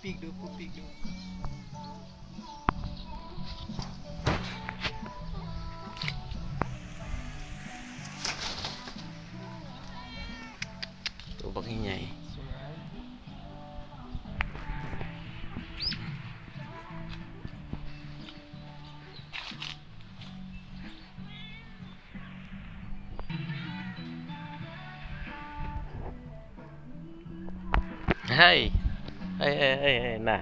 ປີກດູ ປູປີກດູ. ໂຕບັກໃຫຍ່. ເຮີ້ຍ ເຮີ້ຍ ເຮີ້ຍ ເຮີ້ຍ ນະ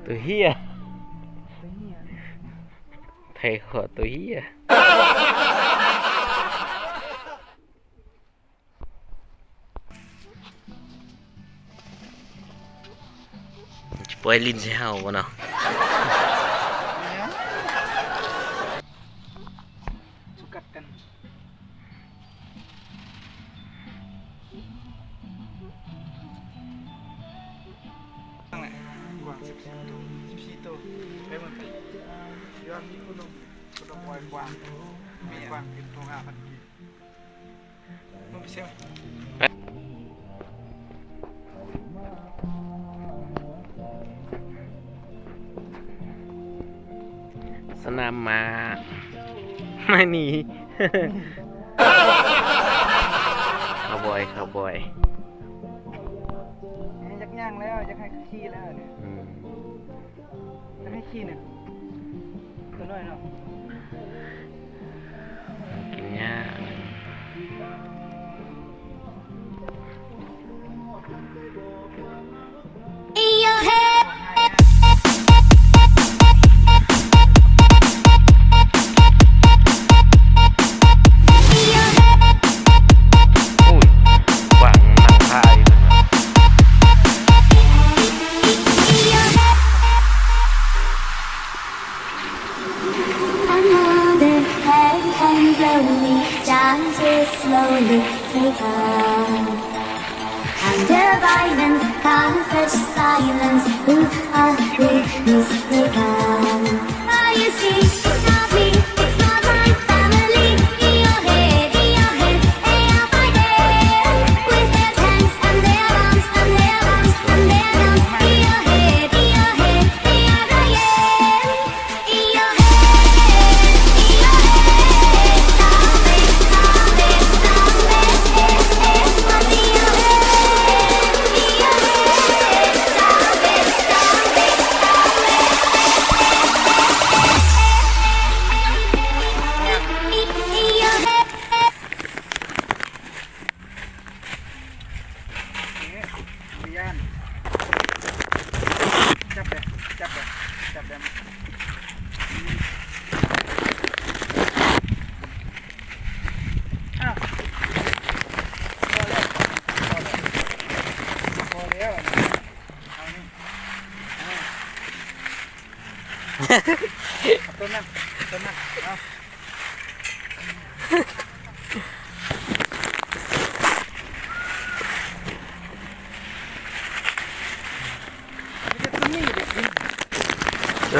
ໂຕເຫຍ ໂຕເຫຍ ໄທເຂົາວ່າໂຕເຫຍ. ຊິປ່ອຍຫຼິ້ນໃສ່ເຮົາບໍ່ເນາະ? ສຸກັດກັນ ນັ້ນແຫຼະ ກວາງສິບສີ່ໂຕ ສິບສີ່ໂຕ ໄປເບິ່ງຕິ ຢູ່ອັນນີ້ໂຄດດົງ ໂຄດດົງ ປອຍກວາງ ແມ່ນ ກວາງເປັນໂຕຫ້າພັນກີບ. ສະໜາມມ້າ ມານີ້ ຄາວບອຍ ຄາວບອຍ ຢາກຍ່າງແລ້ວ ຢາກໃຫ້ຂີ່ແລ້ວນີ້ ອືມ. ຈະໃຫ້ຂີ່ນີ້ ໂຕນ້ອຍເນາະ ກິນຫຍ້າ. ໂອ້ຍ ກວາງນັ່ງທ່າຢູ່ເພິ່ນວ່າ. Another head hangs lonely, giant tears slowly taken. And their violence comforts silence. Who are we mistaken? Are you see? It's not me, it's not my family. In your head, in your head, they are fighting with their tanks and their bombs and their bombs and their guns. In your head, in your head, they are dying.ເອີ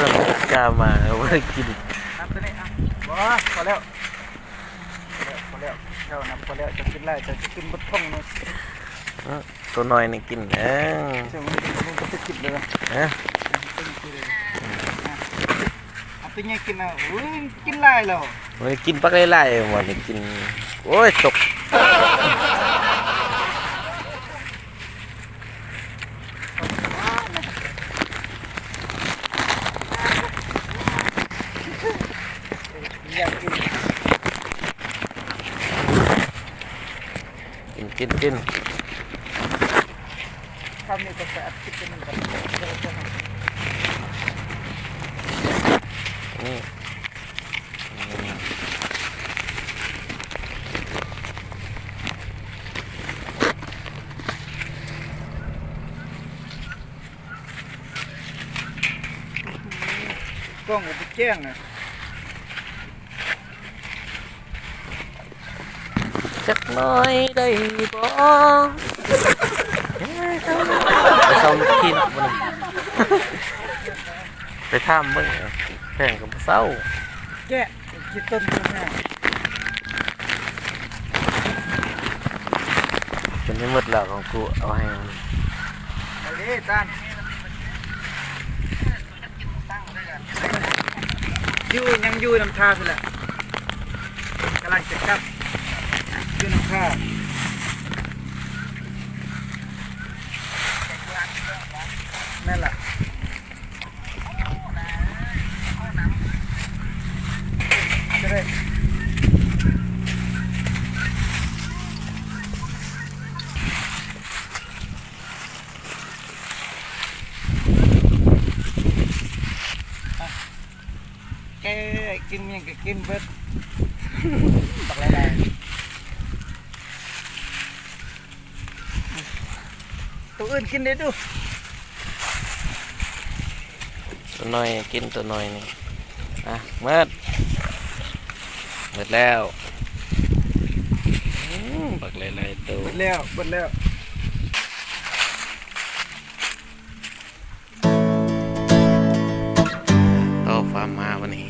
ກ້າມາ ບໍ່ໄດ້ກິນ ນັບຕົວນີ້ ອ່ະ ບໍ່ ພໍແລ້ວ ພໍແລ້ວ ພໍແລ້ວ ເຈົ້ານັບພໍແລ້ວ ເຈົ້າກິນຫຼາຍ ເຈົ້າຈະກິນເບິດຖົງເນາະ. ເອີ ໂຕນ້ອຍນີ້ກິນເອງ ເຈົ້າມັນ ມັນບໍ່ໄດ້ກິນເລີຍ ຮະ ເອົາໂຕໃຫຍ່ກິນນະ ໂອ້ຍ ກິນຫຼາຍແລ້ວ ໂອ້ຍ ກິນບັກຫຼາຍໆ ວ່ານີ້ກິນ ໂອ້ຍ ຕົກ. ກິນ ກິນ ກິນ ຄຳນີ້ກໍຈະອັດຄລິບຕົວໜຶ່ງກ່ອນ ນີ້ ກ້ອງກໍບໍ່ແຈ້ງນະ ຈັກໜ້ອຍໄດ້ບໍ່? ໄປເຊົາລູກຂີ້ເນາະ ມື້ນີ້ ໄປຖາມເບິ່ງ. ແພງກໍບໍ່ເຊົາ ແກະ ຂີ້ຕົນກໍແພງ ຈົນໄດ້ໝົດແລ້ວຂອງກູ ເອົາໃຫ້ມັນ ເອົາເດ້ຕານ ຢູ່ ຍັງຢູ່ນຳທ່າພຸ້ນແຫຼະ ກຳລັງຈະກັບ ຢູ່ນຳທ່າ ແມ່ນລະ. ແກະ ກິນຫຍັງກໍກິນເບິດ ບັກຫຼາຍໆ. ໂຕອື່ນກິນເດ້ດູ ໂຕນ້ອຍກິນ ໂຕນ້ອຍນີ້ ອ່ະ ໝົດ ໝົດແລ້ວ ອືມ ບັກຫຼາຍໆໂຕ ໝົດແລ້ວ ໝົດແລ້ວ. ຕໍ່ຟາມມ້າບັດນີ້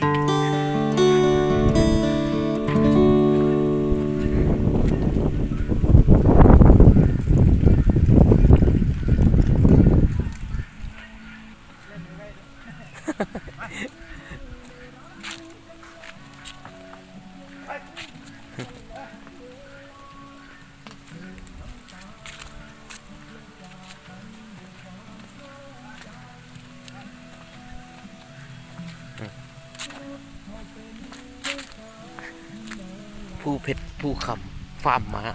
ພູເພັດ ພູຄຳ ຟາມມ້າ.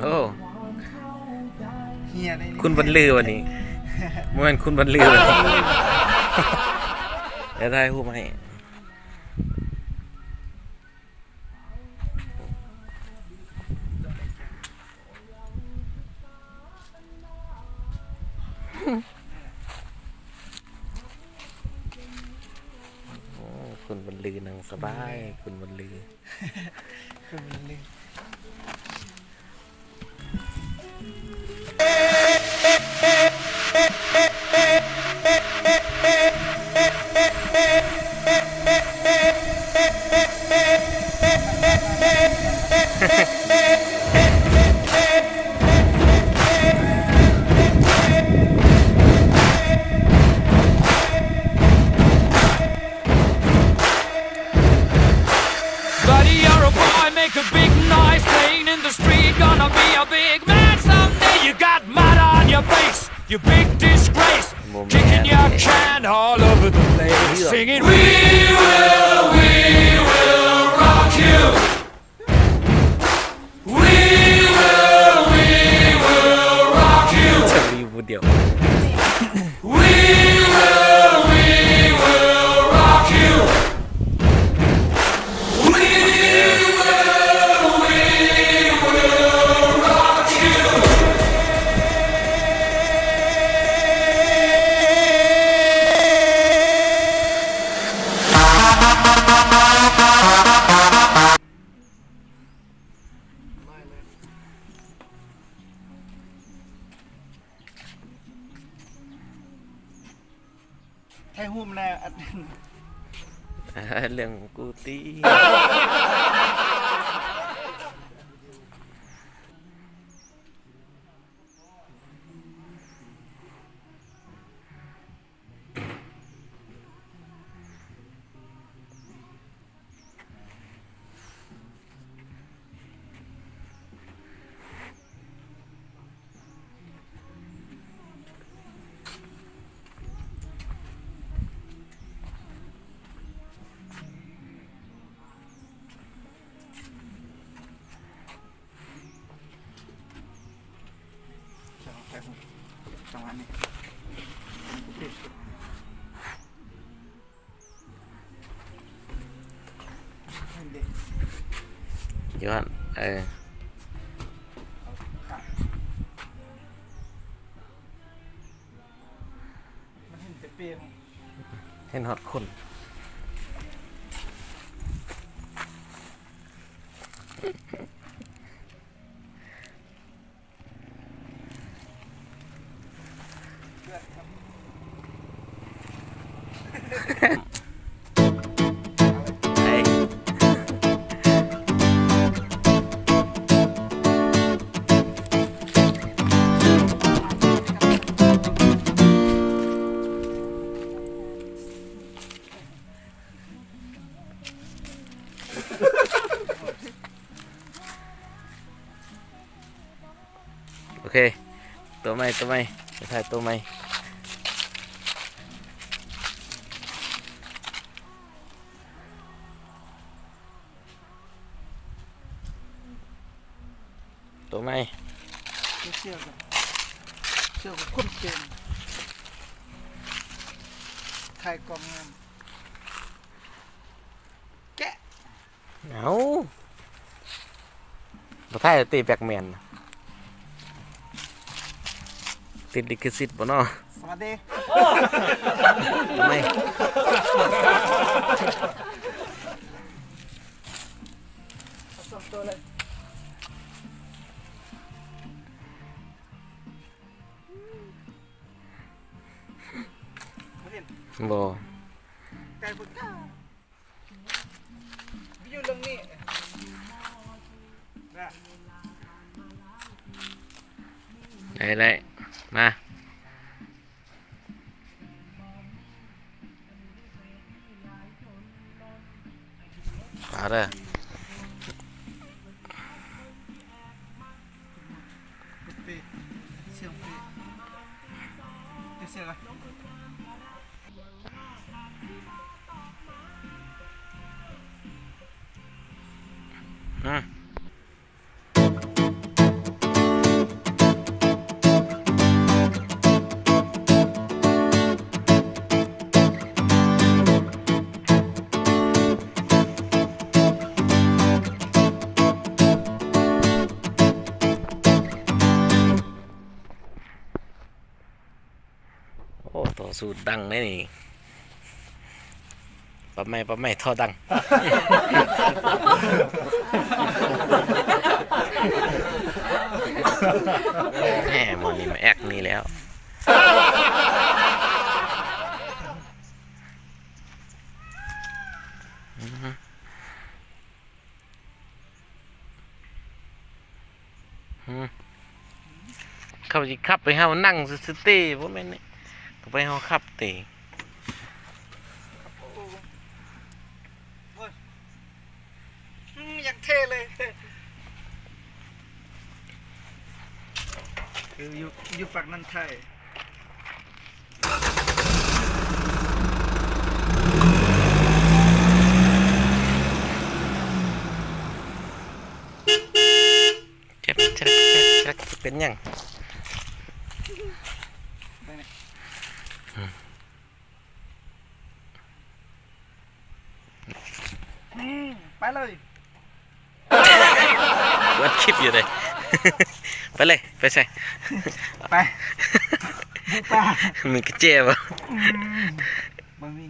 ໂອ້ ເຮຍເດ້ ຄຸນບັນລືວັນນີ້ ບໍ່ແມ່ນຄຸນບັນລືວັນນີ້ ແລ້ວຖ່າຍຮູບໃຫ້. ໂອ້ ຄຸນບັນລືນັ່ງສະບາຍ ຄຸນບັນລື ຄຸນບັນລື. Buddy, you're a boy, make a big noise, playing in the street, gonna be a big man someday. You got mud on your face, you big disgrace, ບໍ່ແມ່ນ kicking your can all over the place, singing, "We will, we will rock you." We will, we will rock you. ຈະມີຜູ້ດຽວ. We will, we will rock you. We will, we will rock you. ຖ່າຍຮູບແດ່ ອັນ ອ່າ ເລື່ອງຂອງກູຕິ. ໂ ຢູ່ຫັ້ນ ເອີ ມັນເຫັນແຕ່ເປັນ ເຫັນຮອດຄົນ. ໂອເຄ ຕົວໃໝ່ ຕົວໃໝ່ ໄປຖ່າຍຕົວໃໝ່ ຕົວໃໝ່ ເສື້ອກັບ ເສື້ອກັບຄົນເກັ່ງ ຖ່າຍກ້ອງງາມ ແກະ. ເອົ້າ ບໍ່ຖ່າຍແລ້ວຕິ ແບັກແມນ ຕິດລິຂະສິດບໍ່ນໍ? ສະຫວັດດີ ໄມ ເອົາສອງໂຕເລີຍ ບໍ່ເຫັນ ບໍ່ ໄກພຸ້ນກະ ຢູ່ເລື່ອງນີ້ ໄດ້ ໄດ້ ມາ ມາເດີ. ໂອ້ ຕໍ່ສູ້ດັງເດ້ນີ້ ປັບໃໝ່ ປັບໃໝ່ ທໍ່ດັງ ແໝ ໝໍນີ້ມາແອັກນີ້ແລ້ວ. ເຂົາຊິຂັບໃຫ້ເຮົານັ່ງຊື່ໆຕິ ບໍ່ແມ່ນນີ້ ເຂົາໃຫ້ເຮົາຂັບຕິ. ອືມ ຢ່າງເທ່ເລີຍ ຄືຢູ່ ຢູ່ຝັ່ງນັ້ນໄທ. ເຈັບ ເຈັບ ເຈັບ ເຈັບ ເປັນຫຍັງ? ອືມ ໄປເລີຍ ອັດຄລິບຢູ່ເດ້ ໄປເລີຍ ໄປໃສ? ໄປ ບຸກປ່າ ມີກະແຈບໍ່? ອືມ ບໍ່ມີ.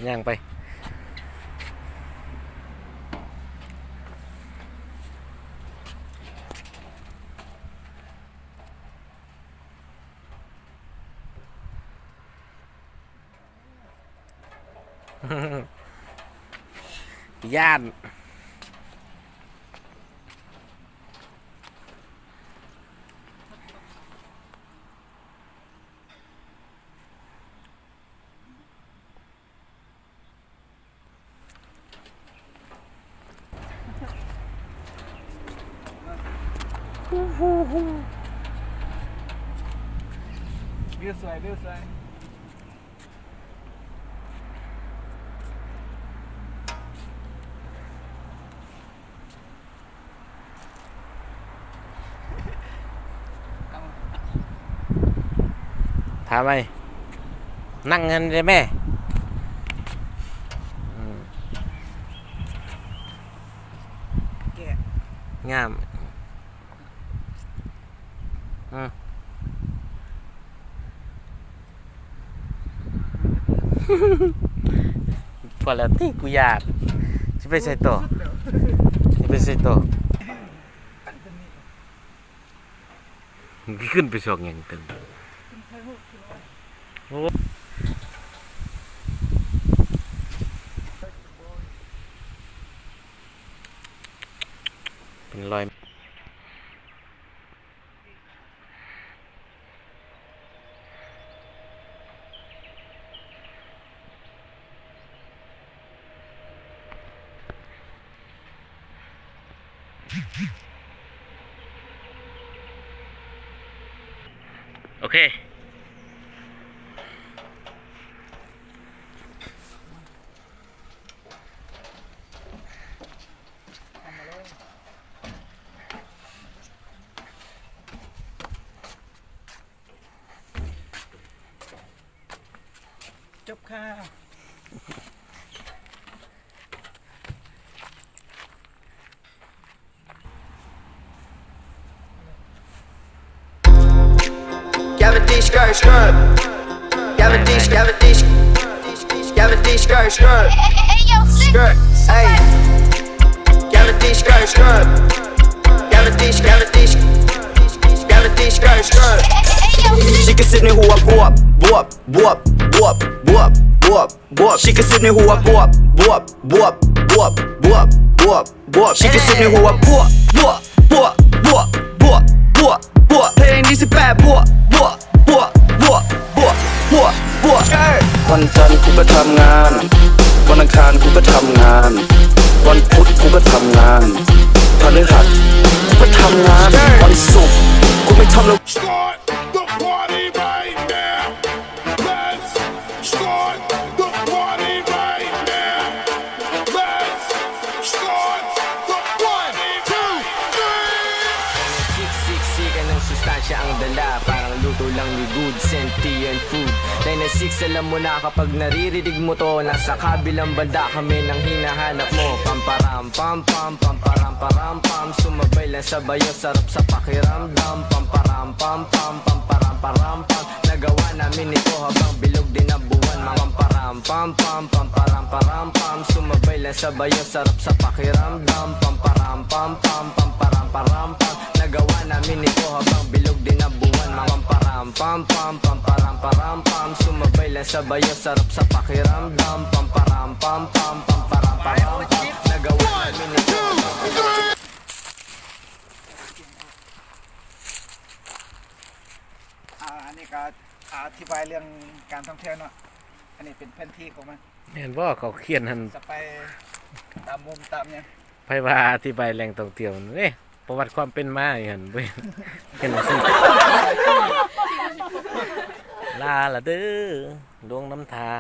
ຍ່າງໄປ. ຢ້ານ. ວິວສວຍ ວິວສວຍ. ຖາມໄວ້ ນັ່ງຫັ້ນແດ່ແມ່. ອືມ ແກະ ງາມ. ອືມ ພໍແລ້ວຕິ ກູຢາກ. ຊິໄປໃສຕໍ່? ຊິໄປໃສຕໍ່? ມັນຊິຂຶ້ນໄປຊອກຫຍັງຕື່ມ? ໂອ້ ເປັນລອຍ. ໂອເຄ. ຈົບຄ່ະ. ວັນຈັນກູໄປທຳງານ ວັນອັງຄານກູໄປທຳງານ ວັນພຸດກູໄປທຳງານ ພະພຶຫັດກູໄປທຳງານ ວັນສຸກກູໄປທຳ Six, six, six, anong sustansya ang dala? Parang luto lang ni Good Sentian Food. Nine nine six, alam mo na kapag naririnig mo 'to, nasa kabilang banda kami ng hinahanap mo. Pamparam, pam, pam, pamparam, param, pam. Sumabay lang sa bayo, sarap sa pakiramdam. Pamparam, pam, pam, pamparam, param, pam. Nagawa namin ito habang bilog din ang buwan. Mga pamparam, pam, pam, pamparam, param, pam. Sumabay lang sa bayo, sarap sa pakiramdam. Pamparam, pam, pam, pamparam, param, pam. Nagawa namin ito habang bilog din ang buwan. Mga pamparam, pam, pam, pamparam, param, pam. Sumabay lang sa bayo, sarap sa pakiramdam. Pamparam, pam, pam, pamparam, param, pam. Nagawa namin ito. ອ່າ ອັນນີ້ກໍອະທິບາຍເລື່ອງການທ່ອງທ່ຽວເນາະ ອັນນີ້ເປັນແຜນທີ່ຂອງມັນ. ແມ່ນບໍ່? ເຂົາຂຽນຫັ້ນ ຈະໄປຕາມມຸມຕາມຫຍັງ. ໃຜວ່າອະທິບາຍແຫຼ່ງທ່ອງທ່ຽວເດ້ ປະຫວັດຄວາມເປັນມາອີ່ຫັ້ນ ບໍ່ເຫັນ ເຫັນຊິ ລາລະເດີ ດວງນ້ຳທາ.